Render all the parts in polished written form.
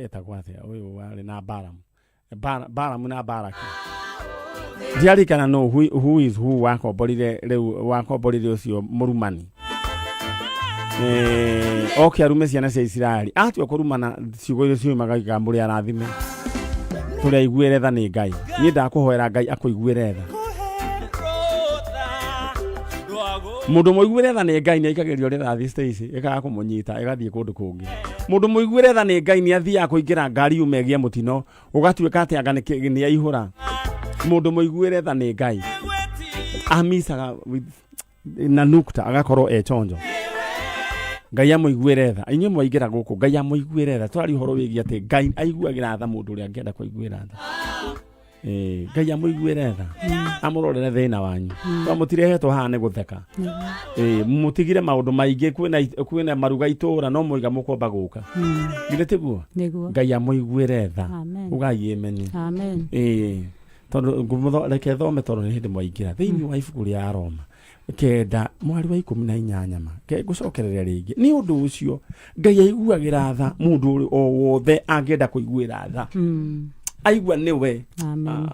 Etagwo atĩa ũyũ warĩ na Balaam? Balaam na Balaki. Ndiarikana no who is who wakomborire rĩu wakomborire ũcio mũrumani. Oke arume ciana cia Isiraeli. Atua kũrumana ciugo iria ciumaga iga mũrĩ arathime. Tũrĩ aiguĩre tha nĩ Ngai. Niĩ ndakũhoera Ngai akũiguĩre tha. Mũndũ mũiguĩre tha nĩ Ngai nĩ aikagĩrio rĩrathi Stacy ĩkaga kũmũnyita ĩgathiĩ kũndũ kũngĩ. Mũndũ mũiguĩre tha nĩ Ngai nĩ athiaga kũingĩra ngari yume ĩgĩe mũtino ũgatuĩka atĩ anga nĩ aihũra. Mũndũ mũiguĩre tha nĩ Ngai amicaga na nukta agakorwo e chonjo. Ngai amũiguĩre tha. Inyuĩ mwaingĩra gũkũ Ngai amũiguĩre tha. Tũraria ũhoro wĩgiĩ atĩ Ngai aiguagĩra tha mũndũ ũrĩa angĩenda kũiguĩra tha. Ngai amũiguĩre tha amũrorere thĩna wanyu to mũtirehetwo haha nĩ gũtheka. Mũtigire maũndũ maingĩ kwĩna maruga itũra no mũiga mũkomba gũka githĩ tiguo? Nĩguo. Ngai amũiguĩre tha. Amen. Ugai amen. Amen. Tondũ reke thome tondũ nĩ hĩndĩ mwaingĩra thĩinĩ wa ibuku rĩa Aroma 9 mweri wa 18 ma ngũcokereria rĩngĩ. Nĩ ũndũ ũcio Ngai aiguagĩra tha mũndũ ũrĩ o wothe angĩenda kũiguĩra tha. Aigua nĩwe. Amen.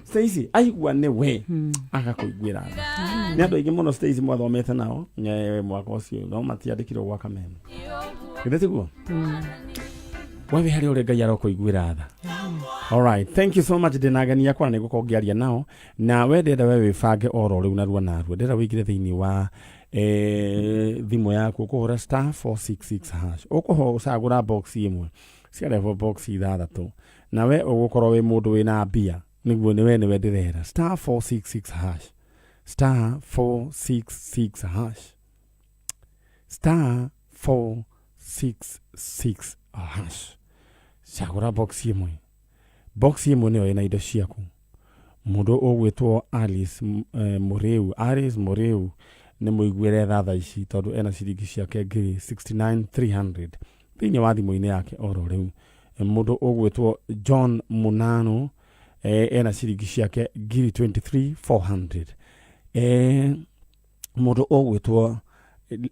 Stacy aigua nĩwe agakũiguĩra tha. Nĩ andũ aingĩ mũno Stacy mwathomete nao mwaka ũcio no matiandĩkirwo gwa Kameme. Githĩ tiguo? We wĩ harĩa ũrĩ Ngai arokũiguĩra tha. All right, thank you so much. Ndĩna ageni akwa na nĩngũkorwo ngĩaria nao na we ndĩrenda we wĩbange oro rĩu narua narua. Ndĩrenda wĩingĩre thĩinĩ wa thimũ yaku ũkũhũra star 466 hash ũkũcagũra box ĩmwe ciarehwo box ithathatũ na we ũgũkorwo wĩ mũndũ wĩna mbia nĩguo nĩwe nĩwe ndĩrera star 466 hash star 466 hash star 466 hash cagũra box ĩmwe. Box ĩmwe nĩyo ĩna indo ciaku. Mũndũ ũgwĩtwo Alice Mũrĩu, Alice Mũrĩu nĩ mũiguĩre tha thaa ici tondũ ena ciringi ciake ngiri 69300 thĩinĩ wa thimũ-inĩ yake oro rĩu. Mũndũ ũgwĩtwo John Munanu ena ciringi ciake ngiri 23400. Mũndũ ũgwĩtwo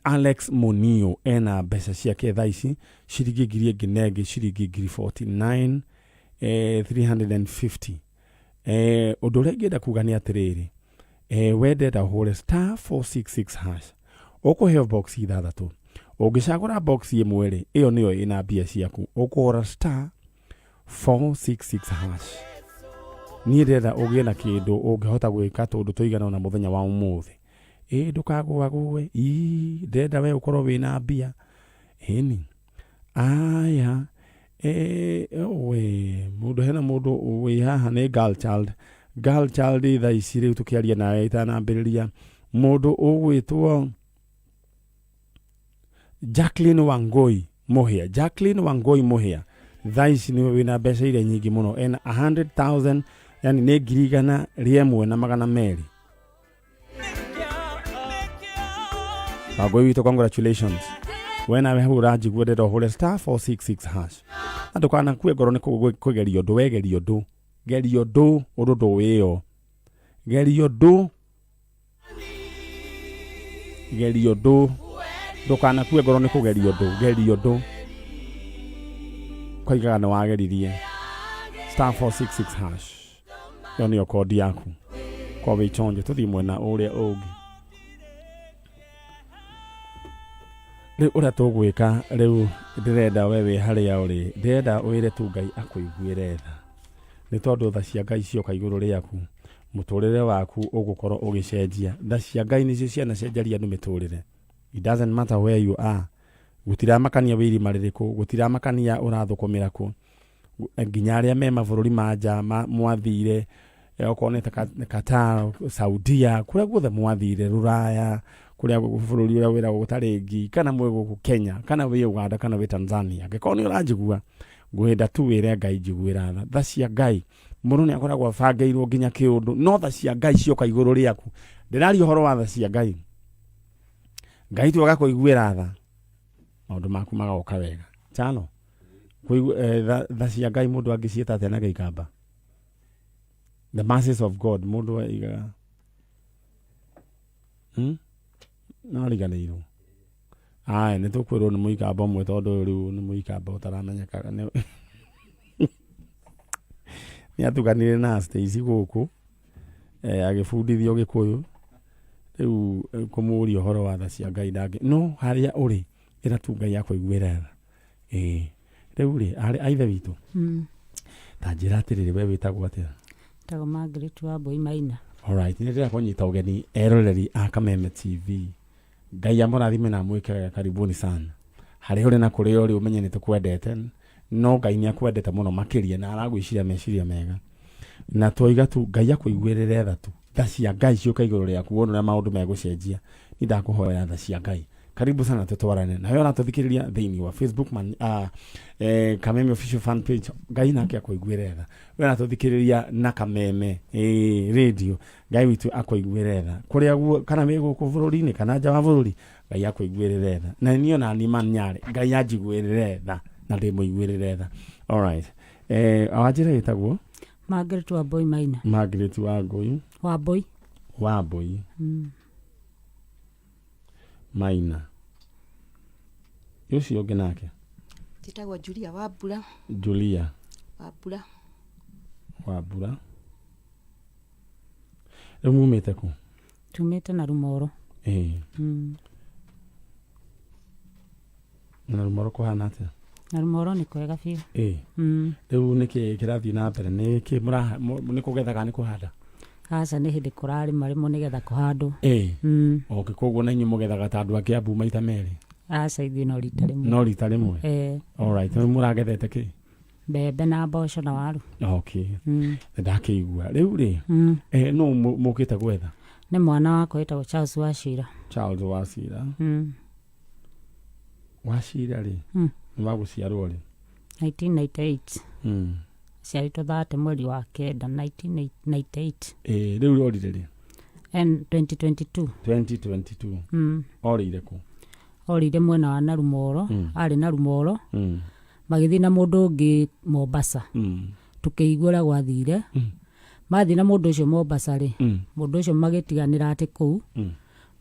Alex Munio ena mbeca ciake thaa ici ciringi ngiri ĩngĩ na ĩngĩ ciringi ngiri 49 350. Ũndũ ũrĩa ingĩenda kuga nĩ atĩrĩrĩ, we ndĩrenda ũhũre star 466 hash ũkũheo box ithathatũ. Ũngĩcagũra box ĩmwe rĩ, ĩyo nĩyo ĩna mbia ciaku. Ũkũhũra star 466 hash. Niĩ ndĩrenda ũgĩe na kĩndũ ũngĩhota gwĩka tũndũ tũigana ũna mũthenya wa ũmũthĩ. Ĩ ndũkagũagũe, ii ndĩrenda we ũkorwo wĩna mbia. Ĩni aya we mũndũ hena mũndũ wĩ haha nĩ girl child. Girl child thaa ici rĩu tũkĩaria nawe itanambĩrĩria mũndũ ũgwĩtwo Jacqueline Wangoi Muhia. Jacqueline Wangoi Muhia thaa ici nĩwe wĩna mbeca iria nyingĩ mũno, ena 100,000, yani nĩ ngiri igana rĩmwe na magana merĩ. Wangoi witũ, congratulations. We nawe hau ũranjigua ndĩrenda ũhũre star 466 hash na ndũkanakue ngoro nĩ kũgeria ũndũ. We geria ũndũ, geria ũndũ, ũndũ ndũwĩo, geria ũndũ, geria ũndũ, ndũkanakue ngoro nĩ kũgeria ũndũ, geria ũndũ koigaga nĩ wageririe. Star 466 hash ĩyo nĩyo kodi yaku kwa wĩ chonjo. Tũthiĩ mwena ũrĩa ũngĩ rĩu ũrĩa tũgwĩka rĩu ndĩrenda we wĩ harĩa ũrĩ ndĩrenda wĩre tu Ngai akũiguĩre tha nĩ tondũ tha cia Ngai cioka igũrũ rĩaku mũtũrĩre waku ũgũkorwo ũgĩcenjia. Tha cia Ngai nĩcio cianacenjeria andũ mĩtũrĩre. It doesn't matter where you are, gũtiramakania wĩ irima rĩrĩkũ, gũtiramakania ũrathũkũmĩra kũ, nginya arĩa me mabũrũri ma nja mwathire, okorwo nĩ ta Qatar, Saudia, kũrĩa guothe mwathire, Rũraya, kũrĩa bũrũri ũrĩa wĩragwo gũtarĩ ngi, kana mwĩ gũkũ Kenya, kana wĩ Uganda, kana wĩ Tanzania, angĩkorwo nĩ ũranjigua, ngwenda tu wĩre Ngai njiguĩra tha. Tha cia Ngai, mũndũ nĩ akoragwo abangĩirwo nginya kĩũndũ, no tha cia Ngai cioka igũrũ rĩaku. Ndĩraria ũhoro wa tha cia Ngai. Ngai tu agakũiguĩra tha, maũndũ maku magoka wega. Chano, tha cia Ngai mũndũ angĩciĩta atĩa na Gĩikamba? The mercies of God, mũndũ aigaga. No ariganĩirwo. Aya nĩ tũkwĩrwo nĩ mũikamba ũmwe tondũ ũyũ rĩu nĩ mũikamba ũtaramenyekaga nĩ nĩ atukanire na Stacy gũkũ agĩbundithio gĩkũyũ rĩu kũmũria ũhoro wa tha cia Ngai ndangĩ no harĩa ũrĩ ĩra tu Ngai akũiguĩre tha. Ĩĩ rĩu rĩ arĩ a ithe witũ ta njĩra atĩrĩrĩ we wĩtagwo atĩa? Njĩtagwo Margaret Wambui Maina. Alright, nĩ ndĩrenda kũnyita ũgeni eroreri a Kameme TV. Ngai amũrathime na amwĩke wega, karibuni sana. Harĩa ũrĩ na kũrĩa ũrĩ ũmenye nĩ tũkwendete, no Ngai nĩ akwendete mũno makĩria na aragwĩciria meciria mega. Na twoiga tu Ngai akũiguĩrĩre tha tu, tha cia Ngai ciũke igũrũ rĩaku wone ũrĩa maũndũ megũcenjia. Niĩ ndakũhoera tha cia Ngai. Karibu sana tũtwarane. Nawe ũratũthikĩrĩria thĩinĩ wa Facebook man, Kameme official fan page, Ngai nake akũiguĩre tha. We ũratũthikĩrĩria na Kameme radio, Ngai witũ akũiguĩre tha. Kũrĩa guo kana wĩ gũkũ bũrũri-inĩ kana nja wa bũrũri, Ngai akũiguĩrĩre tha. Na niĩ ona niĩ man Nyarĩ, Ngai anjiguĩrĩre tha na ndĩmũiguĩrĩre tha. Alright. Wanjĩra wĩtagwo? Margaret Wambui Maina. Margaret Wangui. Wambui. Wambui. Maina. Ũcio ũngĩ nake? Njĩtagwo Julia Wambura. Julia. Wambura. Wambura. Rĩu mumĩte kũ? Tumĩte na Rumoro. Ĩĩ. Na Rumoro kũhana atĩa? Na Rumoro nĩ kwega biũ. Ĩĩ. Rĩu nĩkĩ kĩrathiĩ na mbere? Nĩkĩ mũraha nĩ kũgetha kana nĩ kũhanda? Aca nĩ hĩndĩ kũrarĩma rĩmwe nĩgetha kũhandwo. Ĩĩ. Okay, koguo na inyuĩ mũgethaga ta andũ a Kiambu maita merĩ? Aca ithuĩ no rita rĩmwe. No rita rĩmwe? Ĩĩ. Alright, rĩu mũragethete kĩ? Mbembe na mboco na waru. Okay. Nĩndakĩigua. Rĩu rĩ, nũ mũkĩte gwetha? Nĩ mwana wakwa wĩtagwo Charles Wachira. Charles Wachira. Wachira rĩ, nĩ wa gũciarwo rĩ? 1998. Aciarĩtwo 30 mweri wa kenda 1998. Ĩĩ, rĩu orire rĩ? En 2022. 2022. Orĩire kũ? Orĩire mwena wa Narumoro, arĩ Narumoro. Magĩthiĩ na mũndũ ũngĩ Mombasa. Tũkĩigua ũrĩa gwathire. Mathiĩ na mũndũ ũcio Mombasa rĩ, mũndũ ũcio magĩtiganĩra atĩ kũu.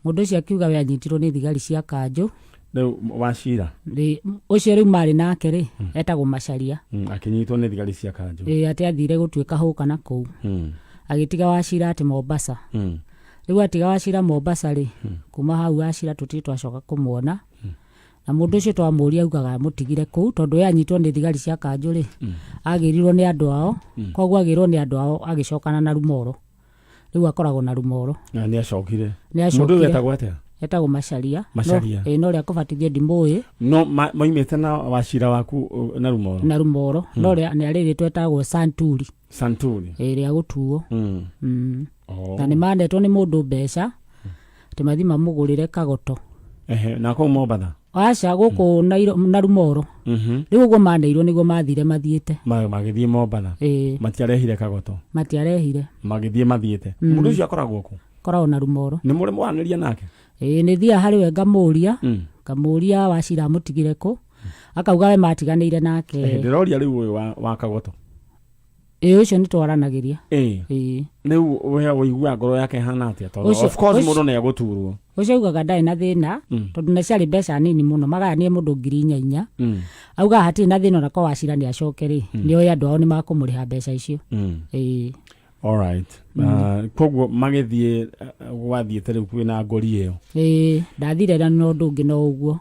Mũndũ ũcio akiuga we anyitirwo nĩ thigari cia kanjũ. Rĩu Wachira? Rĩ, ũcio rĩu marĩ nake rĩ, etagwo Macharia. Akĩnyitwo nĩ thigari cia kanjũ. Ĩĩ, atĩ athire gũtuĩka hũka na kũu. Agĩtiga Wachira atĩ Mombasa. Rĩu atiga Wachira Mombasa rĩ, kuma hau Wachira tũtirĩ twacoka kũmuona. Na mũndũ ũcio twamũria augaga amũtigire kũu tondũ we anyitwo nĩ thigari cia kanjũ rĩ, agĩrirwo nĩ andũ ao, koguo agĩrwo nĩ andũ ao agĩcokana na Rumoro. Rĩu akoragwo na Rumoro. Na nĩ acokire. Nĩ Mũndũ ũyũ acokire. etagwo atĩa? Etagwo Macharia. Macharia. No, no ũrĩa kũbatithio ndimũĩ. No maimĩte na Wachira waku na Rumoro? Na Rumoro. No ũrĩa nĩ arĩ rĩtwa etagwo Santuri. Santuri. Ĩĩ, rĩa gũtuo. Na nĩ manetwo nĩ mũndũ mbeca atĩ mathiĩ mamũgũrĩre kagoto. Ehe, na kũu Mombatha? Aca, gũkũ na Rumoro. Rĩu ũguo maneirwo nĩguo mathire mathiĩte. Magĩthiĩ Mombatha? Ĩĩ. Matiarehire kagoto? Matiarehire. Magĩthiĩ mathiĩte. Mũndũ ũcio akoragwo kũ? Akoragwo na Rumoro. Nĩ mũrĩ mwaranĩria nake? Ĩĩ, nĩ thiaga harĩ we ngamũria, ngamũria Wachira amũtigire kũ. Akauga we matiganĩire nake. Ehe, ndĩroria rĩu ũyũ wa kagoto. Ĩĩ, ũcio nĩ twaranagĩria. Ĩĩ. Ĩĩ. Rĩu we ũiguaga ngoro yake ĩhana atĩa? Tondũ of course mũndũ nĩ egũturwo. Ũcio augaga ndarĩ na thĩna, tondũ na ciarĩ mbeca nini mũno, magayanie mũndũ ngiri inya inya. Augaga hatirĩ na thĩna ona korwo Wachira nĩ acoke rĩ, nĩ oĩ andũ ao nĩ makũmũrĩha mbeca icio. Ĩĩ. Alright. Koguo magĩthiĩ, gwathiĩte rĩu kwĩna ngori ĩyo. Ĩĩ, ndathire na ũndũ ũngĩ no ũguo.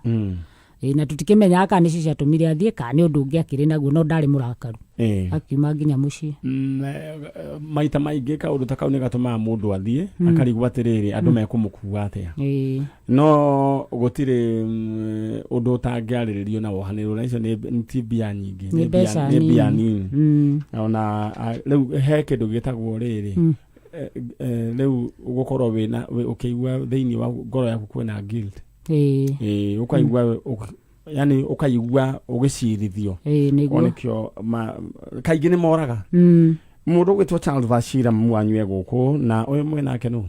Ĩĩ, na tũtikĩmenyaga kana nĩcio ciatũmire athiĩ kana nĩ ũndũ ũngĩ akĩrĩ naguo, no ndarĩ mũrakaru. Akiuma nginya mũciĩ. Maita maingĩ kaũndũ ta kau nĩ gatũmaga mũndũ athiĩ, akarigwo atĩrĩrĩ, andũ mekũmũkua atĩa. No gũtirĩ ũndũ ũtangĩarĩrĩrio na wohanĩrwo, na icio nĩ ti mbia nyingĩ, Nĩ mbeca nĩ mbia nini. nini. Ona, rĩu he kĩndũ gĩtagwo rĩrĩ, rĩu gũkorwo wĩna, ũkĩigua thĩinĩ wa ngoro yaku kwĩna guilt. Ĩĩ. Ĩĩ, ũkaigua yani ũkaigua ũgĩcirithio. Ĩĩ, nĩguo. Onĩkĩo kaingĩ nĩ moraga. Mũndũ ũgwĩtwo Charles Wachira mwanyu e gũkũ, na ũyũ mwĩ nake nũ?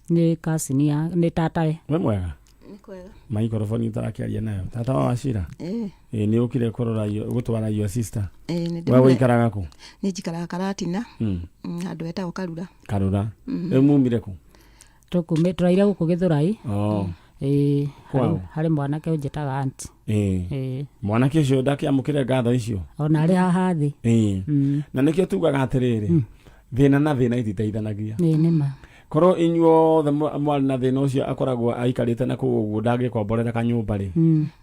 Nĩ cousin ya, nĩ tatawe. Wĩ mwega? Nĩ kwega. Maikrofoni ũtarakĩaria nayo. Tata wa Wachira? Ĩĩ. Ĩĩ, nĩ ũkire kũrora gũtwara your sister. Ĩĩ, nĩ We ndĩmũre- ũikaraga kũ? Nĩ njikaraga Karatina. Handũ hetagwo Karura. Karura. Rĩu mumire kũ? Tũraire gũkũ Gĩthũrai. Ĩĩ, Kwao? harĩ mwanake ũnjĩtaga anti. Ĩĩ. Ĩĩ. Mwanake ũcio ndakĩamũkĩre ngatho icio. Ona arĩ haha thĩ. Ĩĩ. Na nĩkĩo tugaga atĩrĩrĩ, thĩna na thĩna ititeithanagia. Ĩĩ nĩma. Korwo inyuothe mwarĩ na thĩna ũcio akoragwo aikarĩte na kũu ũguo ndangĩkomborera kanyũmba rĩ,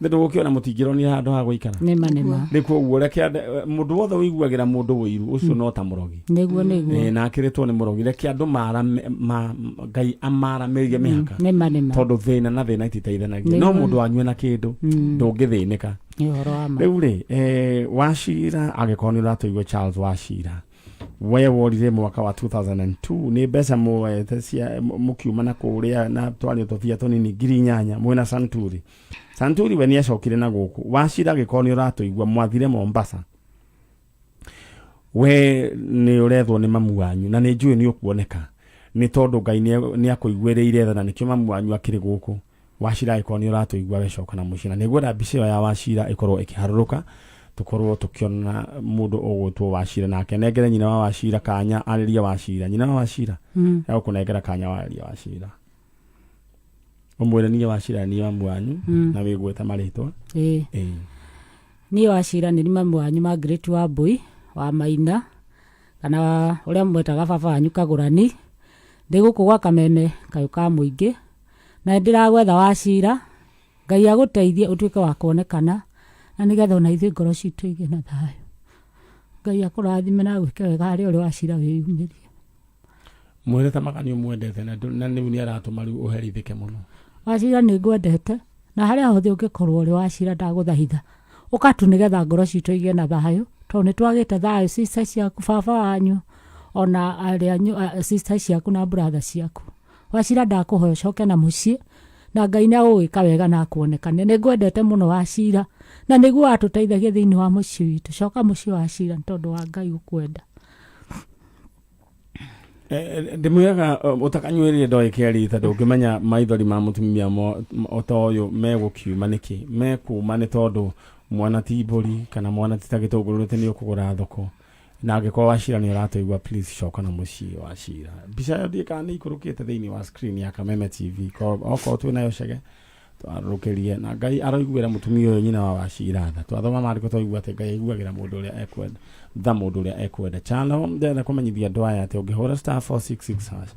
nĩ ndũgũkĩona mũtingĩronire handũ ha gũikara. Nĩma nĩma. Rĩ koguo reke mũndũ wothe ũiguagĩra mũndũ ũiru ũcio no ta mũrogi. Nĩguo nĩguo. Ĩĩ, na akĩrĩtwo nĩ mũrogi. Reke andũ Ngai amaramĩrie mĩhaka. Nĩma nĩma. Tondũ thĩna na thĩna ititeithanagia. No mũndũ wanyu ena kĩndũ ndũngĩthĩnĩka. Nĩ ũhoro wa ma. Rĩu rĩ, Wachira angĩkorwo nĩ ũratũigua Charles Wachira, we worire mwaka wa 2002 nĩ mbeca muoete cia mũkiuma na kũrĩa na twarĩ tũbia tũnini 8,000 mwĩna Santuri. Santuri we nĩ acokire na gũkũ. Wachira angĩkorwo nĩ ũratũigua mwathire Mombasa, we nĩ ũrethwo nĩ mamu wanyu na nĩ njũĩ nĩ ũkuoneka nĩ tondũ Ngai nĩ akũiguĩrĩire tha na nĩkĩo mamu wanyu akĩrĩ gũkũ. Wachira angĩkorwo nĩ ũratũigua we coka na mũciĩ, na nĩngwenda mbica ĩyo ya Wachira ĩkorwo ĩkĩharũrũka tũkorwo tũkĩona mũndũ ũgwĩtwo Wachira nake nengere nyina wa Wachira kanya arĩrie Wachira. Nyina wa Wachira egũkũnengera kanya warĩrie Wachira, ũmwĩre niĩ Wachira niĩ mamu wanyu na wĩgwĩte marĩtwa. Ĩĩ. Ĩĩ. Niĩ Wachira nĩ mamu wanyu Margaret Wambui wa Maina, kana ũrĩa mwetaga baba wanyu Kagũrani. Ndĩ gũkũ gwa Kameme kayũ ka mũingĩ, na nĩndĩragwetha Wachira. Ngai agũteithie ũtuĩke wa kuonekana, na nĩgetha ona ithuĩ ngoro citũ igĩe na thayũ. Ngai akũrathime na agwĩke wega harĩa ũrĩ Wachira wĩyumĩrie. Mwĩre ta maka nĩ ũmwendete na rĩu nĩ aratũma rĩu ũherithĩke mũno. Wachira nĩ ngwendete, na harĩa hothe ũngĩkorwo ũrĩ Wachira ndagũthaitha ũka tu nĩgetha ngoro citũ igĩe na thayũ, tondũ nĩ twagĩte thayũ. Sister ciaku, baba wanyu, ona arĩa sister ciaku na brother ciaku. Wachira ndakũhoya ũcoke na mũciĩ, na Ngai nĩ agũgwĩka wega na akuonekane. Nĩ ngwendete mũno Wachira, na nĩguo watũteithagia thĩinĩ wa mũciĩ witũ. Coka mũciĩ Wachira nĩ tondũ wa Ngai gũkwenda. Ndĩmwĩraga ũtakanyuĩrire ndoĩ kĩarĩ tondũ ũngĩmenya maithori ma mũtumia ta ũyũ megũkiuma nĩkĩ. Mekuma nĩ tondũ mwana ti mbũri kana mwana ti ta gĩtũngũrũ atĩ nĩ ũkũgũra thoko. Na angĩkorwo Wachira nĩ ũratũigua, please coka na mũciĩ Wachira. Mbica ĩyo ndiũĩ kana nĩ ikũrũkĩte thĩinĩ wa screen ya Kameme TV. Okorwo twĩ nayo cege twarũrũkĩrie, na Ngai aroiguĩra mũtumia ũyũ nyina wa Wachira tha. Twathoma maandĩko twaigua atĩ Ngai aiguagĩra mũndũ ũrĩa ekwenda tha, mũndũ ũrĩa ekwenda. Chano ndĩrenda kũmenyithia andũ aya atĩ ũngĩhũra star 466 hash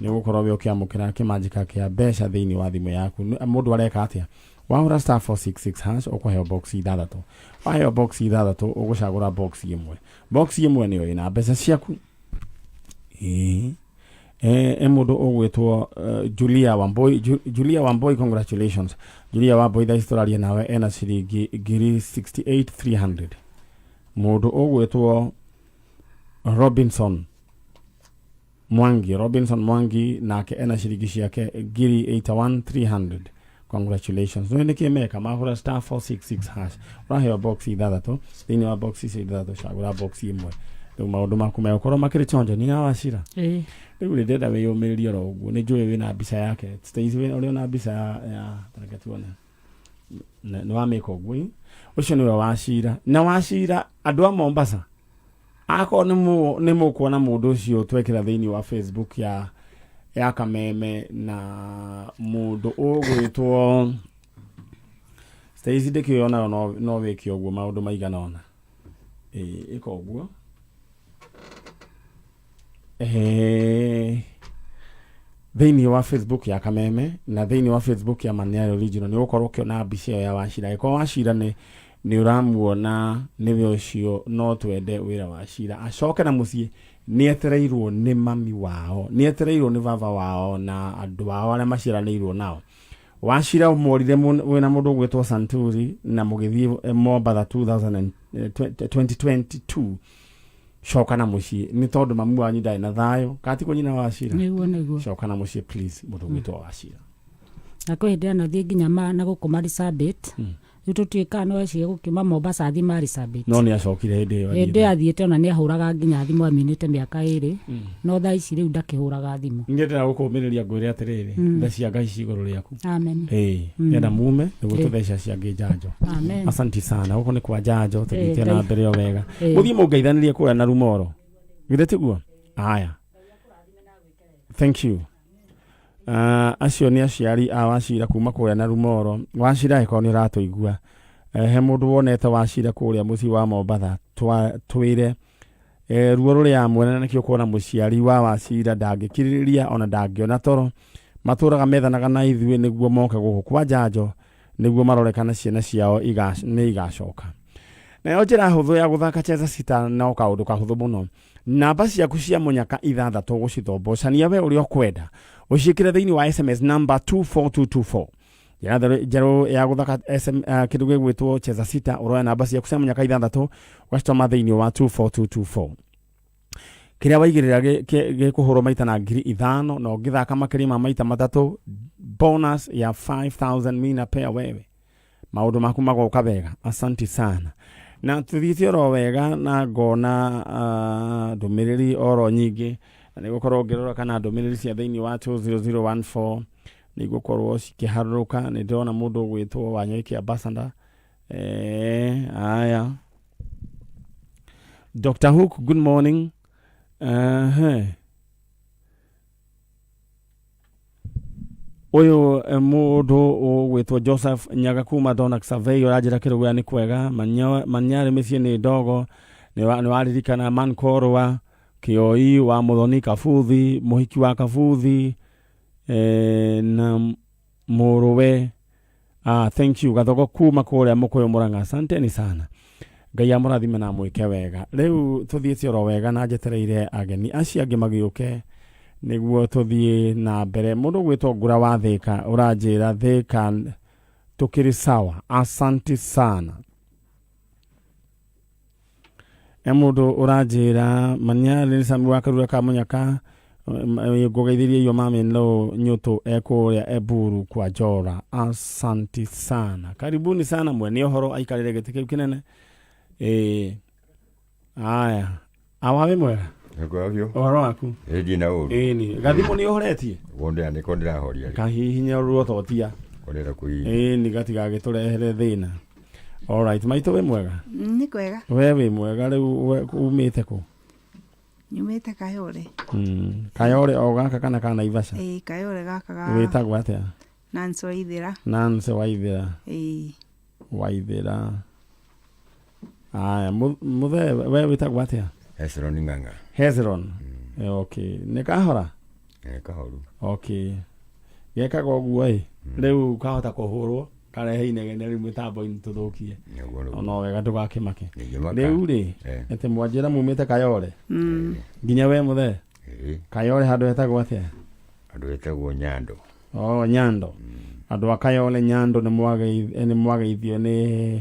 nĩ ũgũkorwo wĩ ũkĩamũkĩra kĩmanjĩka kĩa mbeca thĩinĩ wa thimũ yaku. Mũndũ areka atĩa? Wahũra star 466 hash ũkũheo box ithathatũ. Waheo box ithathatũ ũgũcagũra box ĩmwe. Box ĩmwe nĩyo ĩna mbeca ciaku. Ĩĩ. Mũndũ ũgwĩtwo Julia Wambui. Julia Wambui, congratulations. Julia Wambui thaa ici tũraria nawe ena ciringi ngiri 68,300. Mũndũ ũgwĩtwo Robinson Mwangi, Robinson Mwangi nake ena ciringi ciake ngiri 81,300. Congratulations. Nĩ nĩkĩ meka mahũra star 466 hash ũraheo box ithathatũ. Thĩinĩ wa box icio ithathatũ cagũra box ĩmwe, rĩu maũndũ maku megũkorwo makĩrĩ chonjo. Nina Wachira, rĩu rĩ ndĩrenda wĩyũmĩrĩrie oro ũguo. Nĩ njũĩ wĩna mbica yake. Stacy ũrĩ ona mbica ya reke tuone nĩ wamĩka ũguo ĩ. Ũcio nĩwe Wachira. Na Wachira, andũ a Mombasa, akorwo nĩ mũkuona mũndũ ũcio twekĩra thĩinĩ wa Facebook ya Kameme na mũndũ ũgwĩtwo Stacy ndĩkĩũĩ onayo no wĩke ũguo maũndũ maigana ũna. Ĩĩ, ĩka ũguo. Thĩinĩ wa Facebook ya Kameme na thĩinĩ wa Facebook ya Maniario Original nĩ ũgũkorwo ũkĩona mbica ĩyo ya Wachira. Angĩkorwo Wachira nĩ ũramuona nĩwe ũcio, no twende wĩra Wachira acoke na mũciĩ. Nĩ etereirwo nĩ mami wao, nĩ etereirwo nĩ baba wao na andũ ao arĩa maciaranĩirwo nao. Wachira morire wĩna mũndũ ũgwĩtwo Santuri na mũgĩthiĩ Mombatha 2022. Coka na mũciĩ nĩ tondũ mamu wanyu ndarĩ na thayũ katiguo nyina wa Wachira? Nĩguo nĩguo. Coka na mũciĩ please, mũndũ ũgwĩtwo Wachira. Na kwĩ hĩndĩ anathiĩ nginya na gũkũ Marsabit. Rĩu tũtiũĩ kana no ecire gũkiuma Mombasa athiĩ Marsabit. No nĩ acokire hĩndĩ ĩyo? Hĩndĩ ĩyo athiĩte ona nĩ ahũraga nginya thimũ aminĩte mĩaka 2, no thaa ici rĩu ndakĩhũraga thimũ. Niĩ ndĩrenda gũkũmĩrĩria ngwĩre atĩrĩrĩ, tha cia Ngai ci igũrũ rĩaku. Amen. Ĩĩ, ndĩrenda mume nĩguo tũtheca ciangĩ njanjo. Amen. Asanti sana. Gũkũ nĩ kwa njanjo tũthiĩte na Ngai. mbere o wega. Ĩĩ. Mũthiĩ mũngeithanĩrie kũrĩa na rumoro githĩ tiguo? Haya, thank you. Acio nĩ aciari a Wachira kuma kũrĩa na Rumoro. Wachira angĩkorwo nĩ ũratũigua, he mũndũ wonete Wachira kũrĩa mũciĩ wa Mombatha, twĩre ruo rũrĩa mwene na nĩkĩo kuona mũciari wa Wachira ndangĩkirĩrĩria ona ndangĩona toro. Matũraga methanaga na ithuĩ nĩguo moke gũkũ kwa njanjo nĩguo marore kana ciana ciao nĩ igacoka. Nayo njĩra hũthũ ya gũthaka Cheza Sita no kaũndũ kahũthũ mũno. Namba ciaku cia mũnyaka ithathatũ gũcithombocania we ũrĩa ũkwenda ũciĩkĩre thĩinĩ wa SMS number 24224. Njĩra njerũ ya gũthaka kĩndũ gĩgwĩtwo Cheza Sita, ũroya namba ciaku cia mũnyaka ithathatũ ũgacitũma thĩinĩ wa 24224. Kĩrĩa waigĩrĩra gĩkũhũrwo maita na 5,000 na ũngĩthaka makĩria ma maita matatũ bonus ya 5,000 mina pea wewe. Maũndũ maku magoka wega. Asanti sana. Na tuthiĩte oro wega na ngona ndũmĩrĩri oro nyingĩ, na nĩ gũkorwo ngĩrora kana ndũmĩrĩri cia thĩinĩ wa 20014 nĩ igũkorwo cikĩharũrũka. Nĩ ndĩrona mũndũ ũgwĩtwo Wanyoike Ambassador. Aya. Dr. Hook, good morning. Ũyũ mũndũ ũgwĩtwo Joseph Nyaga kuma Donak Survey ũranjĩra kĩrũgũya nĩ kwega, Manyarĩ mĩciĩ nĩ ndogo, nĩ waririkana Mankorwa, Kĩoi wa Mũthoni Kabuthi, mũhiki wa Kabuthi, na mũrũwe. Thank you Gathogo kuma kũrĩa Mũkũyũ Mũrang'a, asanteni sana. Ngai amũrathime na amwĩke wega. Rĩu tũthiĩte oro wega na njetereire ageni acio angĩ magĩũke nĩguo tũthiĩ na mbere. Mũndũ ũgwĩtwo Ngũra wa Thĩka ũranjĩra Thĩka tũkĩrĩ sawa, asanti sana. Mũndũ ũranjĩra Manyarĩ nĩ Sami wa Karura ka Mũnyaka, ngũgeithĩrie iyo mami no nyũtũ ekũrĩa Eburu kwa Njora, asanti sana. Karibuni sana mwene ũhoro aikarĩre gĩtĩ kĩu kĩnene. Aya, awa wĩ mwega? Nĩkwega biũ. Ũhoro waku? Ĩ, ndirĩ na ũru. Ĩni, gathimũ nĩ ũhoretie? Wonde nĩko ndĩrahoria rĩ. Kahihinya ruototia. Kũrera kũhihinya. Ĩni, gatigagĩtũrehere thĩna. Alright, maitũ wĩ mwega? Nĩ kwega. We wĩ mwega rĩu, we umĩte kũ? Nyumĩte Kayore. Kayore o gaka kana ka Naivasha? Ĩĩ, Kayore gaka ga Wĩtagwo atĩa? Nancy Waithera. Nancy Waithera. Ĩĩ. Waithera. Aya, mũthee we wĩtagwo atĩa? Hezron Ng'ang'a. Hezron. Okay, nĩ kahora? Nĩ kahoru. Okay. Gekaga ũguo ĩ, rĩu kahota kũhũrwo karehe inegene rĩu mĩtambo-inĩ tũthũkie. Nĩguo rĩu. No wega ndũgakĩmake. Ningĩmaka. Rĩu rĩ, atĩ mwanjĩra mumĩte Kayore? Nginya we mũthee? Kayore handũ hetagwo atĩa? Handũ hetagwo Nyando. Oh, Nyando. Andũ a Kayore Nyando nĩ mwageithio nĩ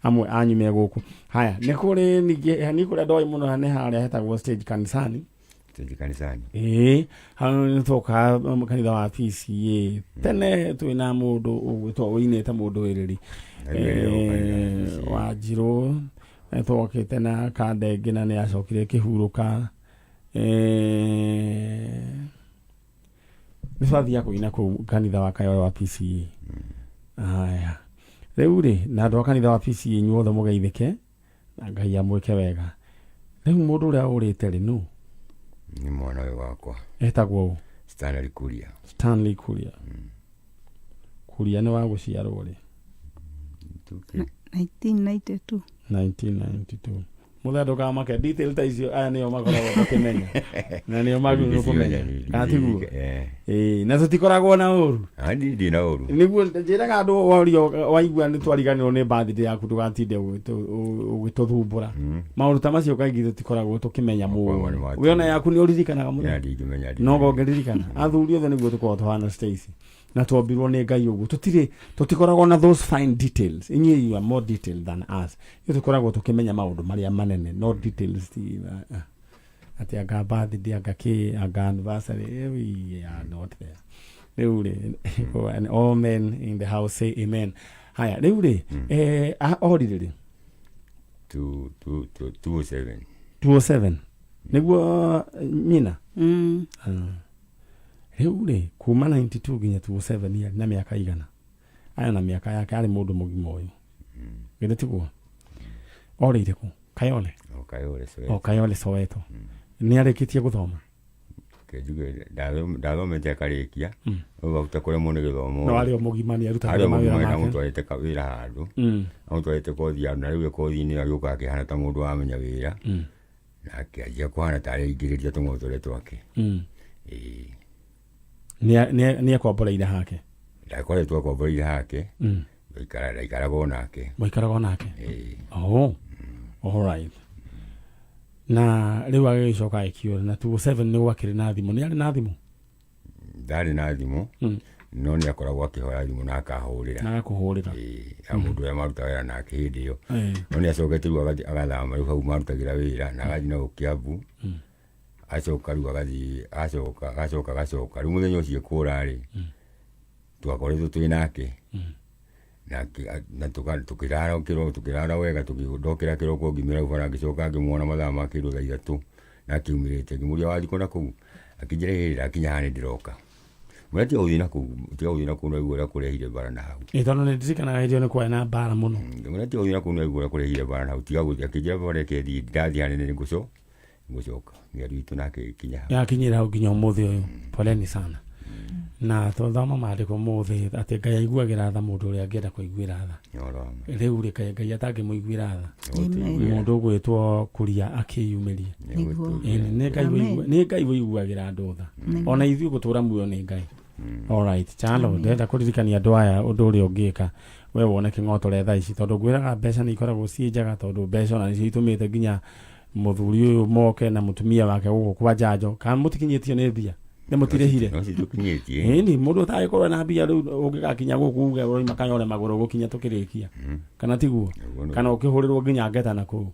amwe anyu me gũkũ. Haya, nĩ kũrĩ ningĩ, nĩ kũrĩ andũ aingĩ mũno nĩ harĩa hetagwo stage kanisani. Stage kanisani. Ĩĩ, hau nĩ twoka kanitha wa PCA. Tene twĩna mũndũ ũgwĩtwo ũinĩte mũndũ wĩrĩri. Wanjirũ, nĩ twokĩte na kanda ĩngĩ na nĩ acokire ĩkĩhurũka. Nĩ twathiaga kũina kũu kanitha wa Kayore wa PCA. Haya. Rĩu rĩ, na andũ a kanitha wa PCA inyuothe mũgeithĩke na Ngai amwĩke wega. Rĩu mũndũ ũrĩa ũrĩte rĩ nũ? Nĩ mwana ũyũ wakwa. Etagwo ũ? Stanley Kuria. Stanley Kuria. Kuria nĩ wa gũciarwo rĩ? 1992. 1992. Mũthee ndũkamake, detail ta icio aya nĩo makoragwo makĩmenya. Na nĩo magĩrĩirwo kũmenya. Kana tiguo? Ĩĩ, na tũtikoragwo na ũru. Ndirĩ na ũru. Nĩguo njĩraga andũ worio waigua nĩ twariganĩrwo nĩ birthday yaku ndũgatinde ũgĩtũthumbũra. Maũndũ ta macio kaingĩ tũtikoragwo tũkĩmenya Makoragwo nĩ mũno. matu. We ona yaku nĩ ũririkanaga mũno? Ya, ndingĩmenya, ndingĩmenya. No ngũngĩririkana. Athuri othe nĩguo tũkoragwo tũhana Stacy. Na twombirwo nĩ Ngai ũguo. Tũtirĩ, tũtikoragwo na those fine details. Inyuĩ you are more detailed than us. Ithuĩ tũkoragwo tũkĩmenya maũndũ marĩa manene, no details ti, atĩ anga birthday, anga kĩ, anga anniversary, we are not there. Rĩu rĩ, and all men in the house say amen. Haya, rĩu rĩ, orire rĩ? Two, two, two, two oh seven. 207. Nĩguo nyina? Rĩu rĩ, kuma 92 nginya 207 arĩ na mĩaka igana. Aya na mĩaka yake arĩ mũndũ mũgima ũyũ. Githĩ tiguo? Orĩire kũ? Kayole? O Kayole, Soweto. O Kayole, Soweto. Nĩ arĩkĩtie gũthoma? Reke njuge ndathomete akarĩkia rĩu ahuta kũremwo nĩ gĩthomo No arĩ o mũgima nĩ arutaga arĩ mawĩra mũgima make. ndamũtwarĩte wĩra handũ amũtwarĩte kothi handũ na rĩu e kothi-inĩ ĩyo agĩũka akĩhana ta mũndũ wamenya wĩra na akĩanjia kũhana ta areingĩrĩria tũng'otore twake. Ĩĩ. Nĩ ekomboreire hake? Ndakoretwo akomboreire hake. Ndaikaraga o nake. Waikaraga o nake? Ĩĩ. Oh, all right. Na rĩu agĩgĩcoka agĩkiũra na 27 nĩ gwakĩrĩ na thimũ, nĩ arĩ na thimũ? Ndarĩ na thimũ no nĩ akoragwo akĩhoya thimũ na akahũrĩra. Na agakũhũrĩra. Ĩĩ, ya mũndũ ũrĩa marutaga wĩra nake hĩndĩ ĩyo. No nĩ acokete rĩu agathiĩ agathama rĩu hau marutagĩra wĩra na agathiĩ nao Kiambu. Acoka rĩu agathiĩ acoka agacoka agacoka rĩu mũthenya ũcio kũra rĩ twakoretwo twĩ nake na tũkĩrara kĩroko tũkĩrara wega ndokĩra kĩroko ngĩmĩra hau bara ngĩcoka ngĩmuona mathaa ma kĩndũ thaa 3 na akiumĩrĩte ngĩmũria wathiĩ kũ na kũu akĩnjĩra ĩĩ ndakinya haha nĩ ndĩroka. Mwĩra tiga gũthiĩ na kũu tiga gũthiĩ na kũu naigua ũrĩa kũrehire mbara na hau. Ĩ tondũ nĩ ndirikanaga hĩndĩ ĩyo nĩ kwarĩ na mbara mũno. Ngĩmwĩra tiga gũthiĩ na kũu naigua ũrĩa kũrehire mbara na hau tiga gũthiĩ akĩnjĩra baba reke thiĩ ndathiĩ hanene nĩ ngũcoka mĩario itũ nake ĩkinya hau. Yakinyĩra hau nginya ũmũthĩ ũyũ. Poleni sana. Na twathoma maandĩko ũmũthĩ atĩ Ngai aiguagĩra tha mũndũ ũrĩa angĩenda kũiguĩra tha. Nĩ ũhoro wa ma. Rĩu rĩ kaĩ Ngai atangĩmũiguĩra tha? Amen. Mũndũ ũgwĩtwo Kuria akĩyumĩria. Nĩguo. Ĩni, nĩ Ngai Amen. nĩ Ngai wĩiguagĩra andũ tha. Ona ithuĩ gũtũra muoyo nĩ Ngai. Alright, Chalo, ndĩrenda kũririkania andũ aya ũndũ ũrĩa ũngĩka we wone kĩng'otore thaa ici tondũ ngwĩraga mbeca nĩ ikoragwo ciĩ njega tondũ mbeca ona nĩcio itũmĩte nginya mũthuri ũyũ moke na mũtumia wake gũkũ kwa njanjo kana mũtikinyĩtio nĩ mbia nĩ mũtirĩhire. No citũkinyĩtie. Ĩni mũndũ ũtagĩkorwo na mbia rĩu ũngĩgakinya gũkũ uge ũroima Kayole magũrũ gũkinya tũkĩrĩkia kana tiguo Nĩguo nĩguo. kana ũkĩhũrĩrwo nginya ngeta na kũu.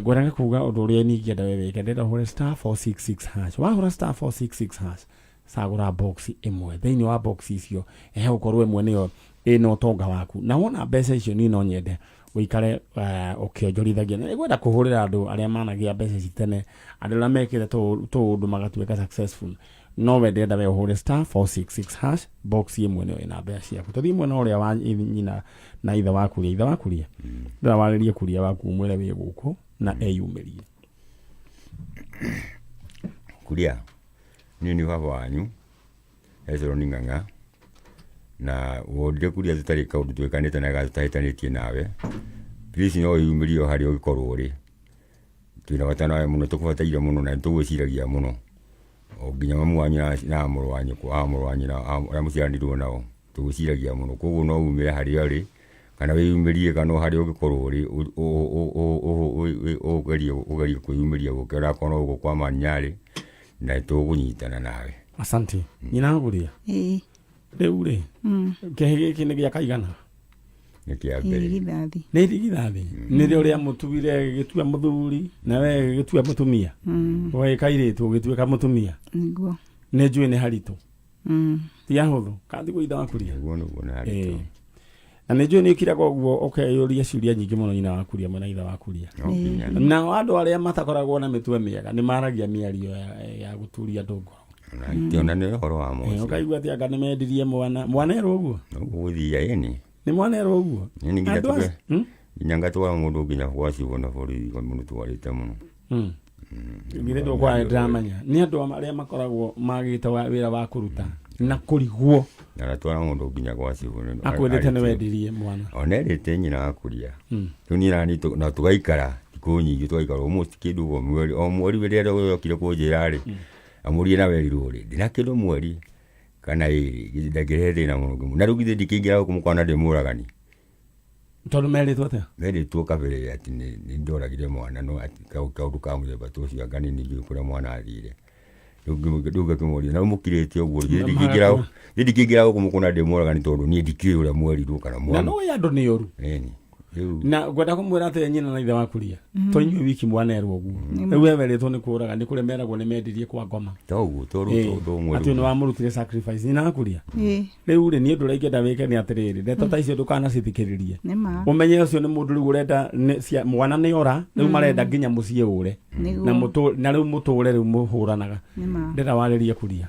Ngwendaga kuga ũndũ ũrĩa niĩ ingĩenda we wĩke ndĩrenda ũhũre star 466 hash. Wahũra star 466 hash cagũra box ĩmwe thĩinĩ wa box icio hegũkorwo ĩmwe nĩyo ĩna ũtonga waku na wona mbeca icio niĩ no nyende ũikare ũkĩonjorithagia na nĩngwenda kũhũrĩra andũ arĩa managĩa mbeca ici tene andũ arĩa mekĩte tũũndũ magatuĩka successful no we ndĩrenda we ũhũre star 466 hash box ĩmwe nĩyo ĩna mbeca ciaku tũthiĩ mwena ũrĩa wa nyina na ithe wa Kuria. Ithe wa Kuria ndĩra warĩrie Kuria waku ũmwĩre wĩ gũkũ na eyumĩrie. Kuria niĩ nĩ baba wanyu Hezron Ng'ang'a na wondire Kuria tũtarĩ kaũndũ twĩkanĩte na tũtahĩtanĩtie nawe please no wĩyumĩrie o harĩa ũngĩkorwo ũrĩ twĩna bata nawe mũno tũkũbataire mũno na nĩtũgwĩciragia mũno o nginya mamu wanyu na mũrũ wa nyũkwa mũrũ wa nyina arĩa mũciaranĩirwo nao tũgwĩciragia mũno koguo no umĩre harĩa ũrĩ kana wĩyumĩrie kana o harĩa ũngĩkorwo ũrĩ ũgerie kwĩyumĩria gũke onakorwo no gũkũ kwa Manyarĩ na tũgũnyitana nawe. Asante. Nyina wa Kuria. Ĩĩ. Rĩu rĩ kĩhĩ gĩkĩ nĩ gĩa kaigana? Nĩ kĩa mbere. Irigithathi. Nĩ irigithathi. Nĩrĩo rĩamũtuire gĩgĩtua mũthuri na we gĩgĩtua mũtumia. We kairĩtu ũgĩtuĩka mũtumia. Nĩguo. Nĩ njũĩ nĩ haritũ. Ti ahũthũ. Kana tiguo ithe wa Kuria? Nĩguo nĩguo nĩ haritũ. Na nĩ njũĩ nĩ ũkiraga ũguo ũkeyũria ciũria nyingĩ mũno nyina wa Kuria mwena ithe wa Kuria. No nginya. Nao andũ arĩa matakoragwo na mĩtwe mĩega nĩ maragia mĩario ya gũturia andũ ngoro. Ona nĩ ũhoro wa mocio. Ũkaigua atĩ anga nĩ mendirie mwana. Mwana erwo ũguo? Ũguo gũthiia ĩni. Nĩ mwana erwo ũguo? Ĩni nginya Andũ tũke. acio- Nginya ngatwara mũndũ nginya gwa cibũ na borithi kwa mũndũ twarĩte mũno. Githĩ ndũkwa ndĩramenya nĩ andũ arĩa makoragwo magĩte wĩra wa kũruta na kũrigwo. Na ndatwara mũndũ nginya gwa cibũ. Akwĩrĩte nĩ wendirie mwana. Ona erĩte nyina wa Kuria. Rĩu niĩ nani na tũgaikara thikũ nyingĩ tũgaikara almost kĩndũ o mweri o mweri rĩrĩa yokire kũnjĩra rĩ amũrie na werirwo rĩ ndĩna kĩndũ mweri kana ĩrĩ ndangĩrehe thĩna mũno na rĩu githĩ ndikĩingĩra gũkũ mũkona ndĩ mũragani. Tondũ merĩtwo atĩa? Merĩtwo kabere atĩ nĩ ndoragire mwana no atĩ kaũndũ ka mũthemba ta ũcio anga nĩ ningĩ kũrĩa mwana athire. Rĩu ngakĩmũria na rĩu mũkirĩte ũguo githĩ ndikĩingĩra gũkũ mũkona ndĩ mũragani tondũ niĩ ndikĩũĩ ũrĩa mwerirwo kana Na mwana. no andũ nĩ ũru. Ĩni. Rĩu Na ngwenda kũmwĩra atĩ nyina na ithe wa Kuria to inyuĩ wiki mwanerwo ũguo. Rĩu we werĩtwo nĩ kũraga nĩ kũrĩa meragwo nĩ mendirie kwa ngoma. toguo tondũ tondũ Atĩ nĩ wamũrutire sacrifice nyina wa Kuria. Ĩĩ. Rĩu rĩ niĩ ũndũ ũrĩa ingĩenda wĩke nĩ atĩrĩrĩ ndeto ta icio ndũkanacithikĩrĩrie. Nĩ ma. Ũmenye ũcio nĩ mũndũ rĩu ũrenda mwana nĩ ora rĩu marenda nginya mũciĩ ũre. Nĩguo. Na rĩu mũtũre rĩu mũhũranaga. Nĩ ma. Ndĩrenda warĩrie Kuria.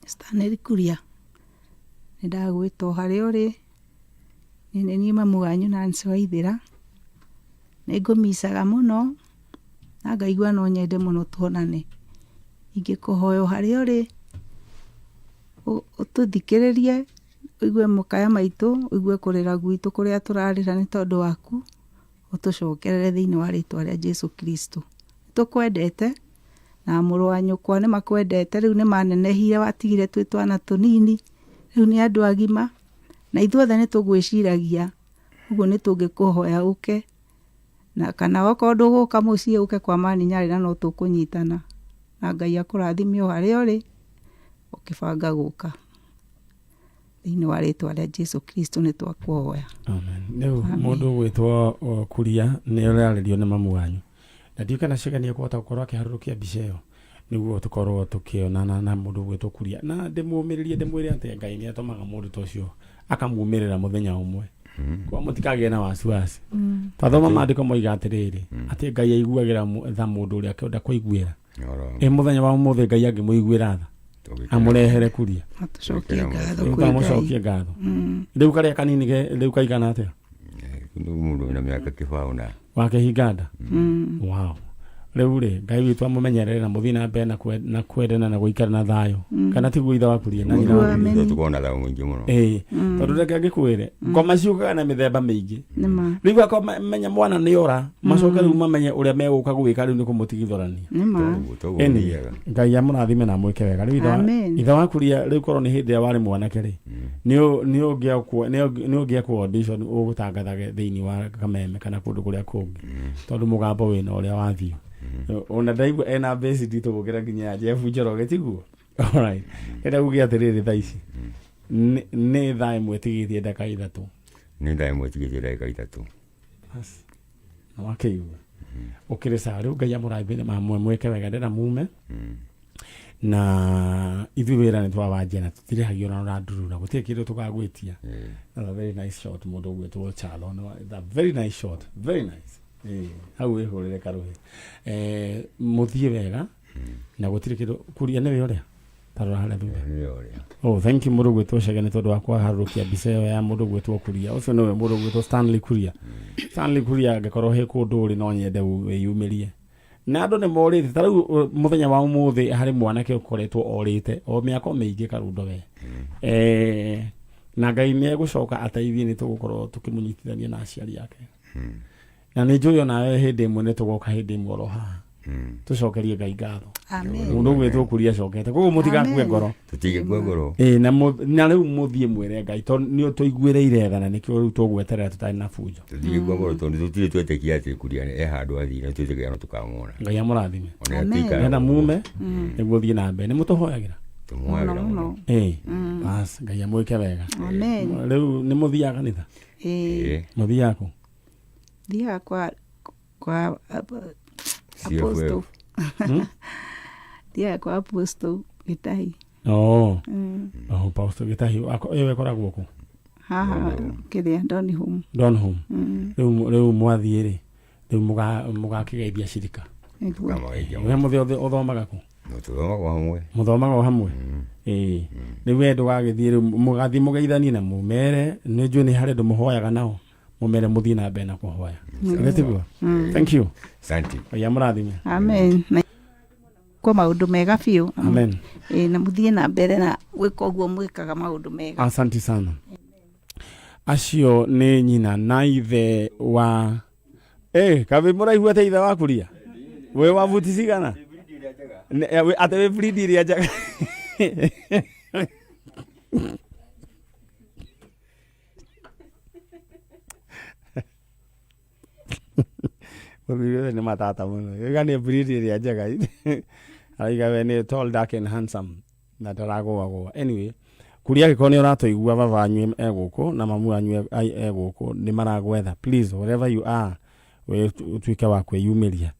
Stanley Kuria. Nĩ ndagwĩtwo harĩa ũrĩ. Niĩ nĩ niĩ mamu wanyu Nancy Waithĩra. Nĩ ngũmicaga mũno. Na ngaigua no nyende mũno tuonane. Ingĩkũhoya o harĩa ũrĩ, ũtũthikĩrĩrie, ũigue mũkaya maitũ, ũigue kũrĩra gwitũ kũrĩa tũrarĩra nĩ tondũ waku, ũtũcokerere thĩinĩ wa rĩtwa rĩa Jesu Kristo. Tũkwendete na mũrũ wa nyũkwa nĩ makwendete, rĩu nĩ manenehire watigire twĩ twana tũnini, rĩu nĩ andũ agima, na ithuothe nĩ tũgwĩciragia, ũguo nĩ tũngĩkũhoya ũke, na kana okorwo ndũgũka mũciĩ ũke kwa Mani Nyarĩ na no tũkũnyitana, na Ngai akũrathime o harĩa ũrĩ ũkĩbanga gũka. Thĩinĩ wa rĩtwa rĩa Jesu Kristo nĩ twakũhoya. Amen. Rĩu mũndũ ũgwĩtwo Kuria nĩ ũrarĩrio nĩ mamu wanyu, na ndiũĩ kana Chege nĩ ekũhota gũkorwo akĩharũrũkia mbica ĩyo nĩguo tũkorwo tũkĩonana na mũndũ ũgwĩtwo Kuria, na ndĩmũmĩrĩrie ndĩmwĩre atĩ Ngai nĩ atũmaga mũndũ ta ũcio akamumĩrĩra mũthenya ũmwe, kwa mũtikagĩe na wasiwasi. Twathoma maandĩko moiga atĩrĩrĩ, atĩ Ngai aiguagĩra tha mũndũ ũrĩa akĩenda kũiguĩra. Ĩ mũthenya wa ũmũthĩ Ngai angĩmũiguĩra tha amũrehere Kuria, Atũcokie ngatho rĩu kwĩ Ngai. kamũcokie ngatho. Rĩu karĩa kanini rĩu kaigana atĩa? Mũndũ wĩna mĩaka kĩbaũ na wakĩhinga nda. Wow. Rĩu rĩ, Ngai witũ amũmenyerere na mũthiĩ na mbere na kwendana na gũikara na thayũ, kana tiguo ithe wa Kuria na nyina wa Kuria? Amen. Tũkorwo na thayũ mũingĩ mũno. Ĩĩ, tondũ reke ngĩkwĩre, ngoma ciũkaga na mĩthemba mĩingĩ. Nĩ ma. Rĩu akamenya mwana nĩ ora, macoke rĩu mamenye ũrĩa megũka gwĩka rĩu nĩ kũmũtigithũrania. Nĩ ma. Toguo toguo Ĩni, gũthiaga. Ngai amũrathime na amwĩke wega. Rĩu Amen. ithe wa Kuria, rĩu korwo nĩ hĩndĩ ĩrĩa warĩ mwanake rĩ, nĩ ũngĩekwo audition ũgũtangathage thĩinĩ wa Kameme kana kũndũ kũrĩa kũngĩ, tondũ mũgambo wĩna ũrĩa wathiĩ. Ona ndaigua ena bass nditũ gũkĩra nginya ya Jeff Njoroge, tiguo? Alright. Ndĩrenda kuga atĩrĩrĩ, thaa ici nĩ thaa 1 ĩtigĩtie ndagĩka 3. Nĩ thaa 1 ĩtigĩtie ndagĩka 3. Bas. Na wakĩigua ũkĩrĩ sawa. Rĩu Ngai amũrathime na mwĩke wega. Ndĩrenda mume na ithuĩ wĩra nĩ twawanjia na tũtirĩhagio na ũrandurura, gũtirĩ kĩndũ tũgagwĩtia. That's a very nice shot. Mũndũ ũgwĩtwo Chalo, no, a very nice shot, very nice. Hau wĩhũrĩre karũhĩ. Mũthiĩ wega na gũtirĩ kĩndũ. Kuria nĩwe ũrĩa tarora harĩa thutha. Nĩwe ũrĩa. Oh, thank you mũndũ gwĩtwo Chege nĩ tondũ wa kũharũrũkia mbica ĩyo ya mũndũ gwĩtwo Kuria. Ũcio nĩwe mũndũ gwĩtwo Stanley Kuria. Stanley Kuria, angĩkorwo he kũndũ ũrĩ, no nyende wĩyumĩrie. Na andũ nĩ morĩte ta rĩu mũthenya wa ũmũthĩ harĩ mwanake ũkoretwo orĩte o mĩaka mĩingĩ karundo we. Na Ngai nĩ egũcoka ateithie, nĩ tũgũkorwo tũkĩmũnyitithania na aciari ake. Na nĩ njũĩ onawe hĩndĩ ĩmwe nĩ tũgoka hĩndĩ ĩmwe oro haha tũcokerie Ngai ngatho. Amen. Mũndũ ũgwĩtwo Kuria acokete koguo mũtigakue Amen. ngoro. Tũtigĩkue ngoro. Ĩĩ, na rĩu mũthiĩ mwĩre Ngai tondũ nĩ ũtũiguĩrĩire tha, na nĩkĩo rĩu tũgweterera tũtarĩ na bunjo. Tũtigĩkue ngoro tondũ tũtirĩ twetĩkia atĩ Kuria e handũ athire, twĩtĩkagia no tũkamwona. Ngai amũrathime. Ona Amen. tũikara Nenda ũguo. mume nĩguo thiĩ na mbere nĩ mũtũhoyagĩra. Tũmũhoyagĩra Mũno mũno. mũno. Ĩĩ, bas, Ngai amwĩke wega. Amen. Rĩu nĩ mũthiaga kanitha? Ĩĩ. Ĩĩ. Mũthiaga kũ? Thiaga kwa apostle. CFF. Thiaga kwa Apostle Gĩtahi. Oh. Oh, Pastor Gĩtahi ĩyo ĩkoragwo kũ? Haha kĩrĩa Donholm. Donholm. Rĩu mwathiĩ rĩ, rĩu mũgakĩgeithia cirika? Nĩguo. Tũkamageithia. We mũthĩ ũthomaga kũ? No tũthomaga hamwe. Mũthomaga o hamwe. Ĩĩ, rĩu we ndũgagĩthiĩ, rĩu mũgathiĩ mũgeithanie na mũmere nĩ njũĩ nĩ harĩ andũ mũhoyaga nao, mũmere mũthiĩ na mbere na kũhoya. Githĩ tiguo? Thank you. Asante. Ngai amũrathime. Amen. Na kwa maũndũ mega biũ. Amen. Ĩĩ, na mũthiĩ na mbere na gwĩka ũguo mwĩkaga maũndũ mega. Asante sana. Acio nĩ nyina na ithe wa kabi mũraihu atĩ ithe wa Kuria wĩ wa buti cigana? Atĩ wĩ breed ĩrĩa njega. Mũthuri ũyũ nĩ matata mũno. Ĩga nĩ breed ĩrĩa njega. Araiga we nĩ tall, dark and handsome na ndaragũagũa. Anyway, Kuria, angĩkorwo nĩ ũratũigua, baba wanyu e gũkũ na mamu wanyu e gũkũ, nĩ maragwetha. Please, wherever you are, we ũtuĩke wa kwĩyumĩria.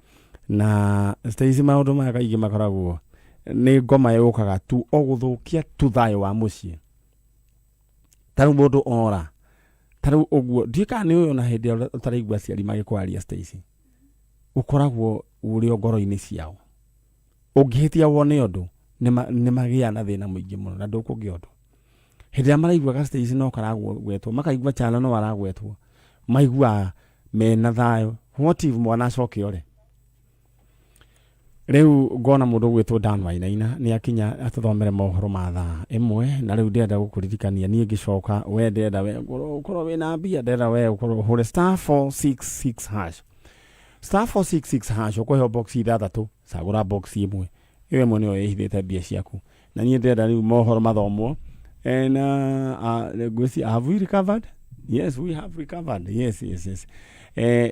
Na Stacy, maũndũ maya kaingĩ makoragwo nĩ ngoma yũkaga tu o gũthũkia tu thayũ wa mũciĩ. Ta rĩu mũndũ ora ta rĩu ũguo, ndiũĩ kana nĩ ũyũ, ona hĩndĩ ĩrĩa ũtaraigua aciari magĩkwaria, Stacy, ũkoragwo ũrĩ o ngoro-inĩ ciao. Ũngĩhĩtia wone ũndũ, nĩ magĩa na thĩna mũingĩ mũno na ndũkũgĩa ũndũ. Hĩndĩ ĩrĩa maraiguaga Stacy no karagwetwo, makaigua Chalo no aragwetwo, maiguaga mena thayũ. What if mwana acoke ore? Rĩu ngona mũndũ ũgwĩtwo Dan Wainaina nĩ akinya atũthomere mohoro ma thaa 1, na rĩu ndĩrenda gũkũririkania niĩ ngĩcoka, we ndĩrenda we ũkorwo wĩna mbia, ndĩrenda we ũkorwo ũhũre *466#, *466#, ũkũheo box 6, cagũra box 1, ĩyo ĩmwe nĩyo ĩhithĩte mbia ciaku. Na niĩ ndĩrenda rĩu mohoro mathomwo. And ngwĩciria, have we recovered? Yes, we have recovered. Yes.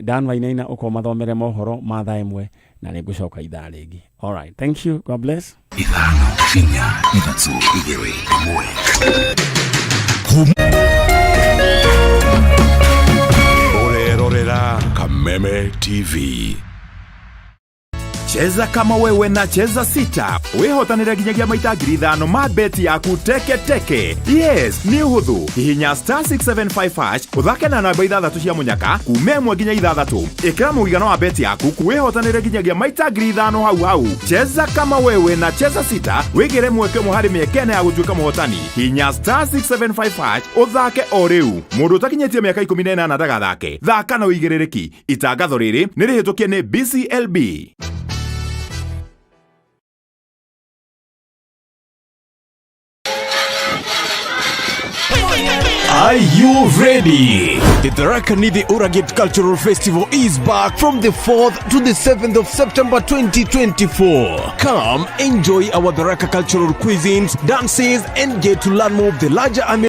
Dan Wainaina, ũkorwo mathomere mohoro ma thaa 1, na nĩ ngũcoka ithaa rĩngĩ. All right, thank you, God bless. 5, 4, 3, 2, 1. Ũrerorera Kameme TV. Cheza kama wewe na Cheza Sita wihotanire nginyagia maita 5,000 ma beti yaku teke teke. Yes, nĩ ũhũthũ. Hihinya *675# ũthake na namba 6 cia mũnyaka kuma 1 nginya 6. Ĩkĩra mũigana wa beti yaku wihotanire nginyagia maita 5,000 hau hau. Cheza kama wewe na Cheza Sita wĩgĩre mweke ũmwe harĩ mĩeke 4 ya gũtuĩka mũhotani. Hihinya *675# ũthake o rĩu. Mũndũ ũtakinyĩtie mĩaka 18 ndagathake. Thaka na ũigĩrĩrĩki. Itangatho rĩrĩ nĩ rĩhĩtũkie nĩ BCLB. Are you ready? The Tharaka Nithi Uragit Cultural Festival is back from the 4th to the 7th of September 2024. Come enjoy our Tharaka cultural cuisines, dances, and get to learn more of the larger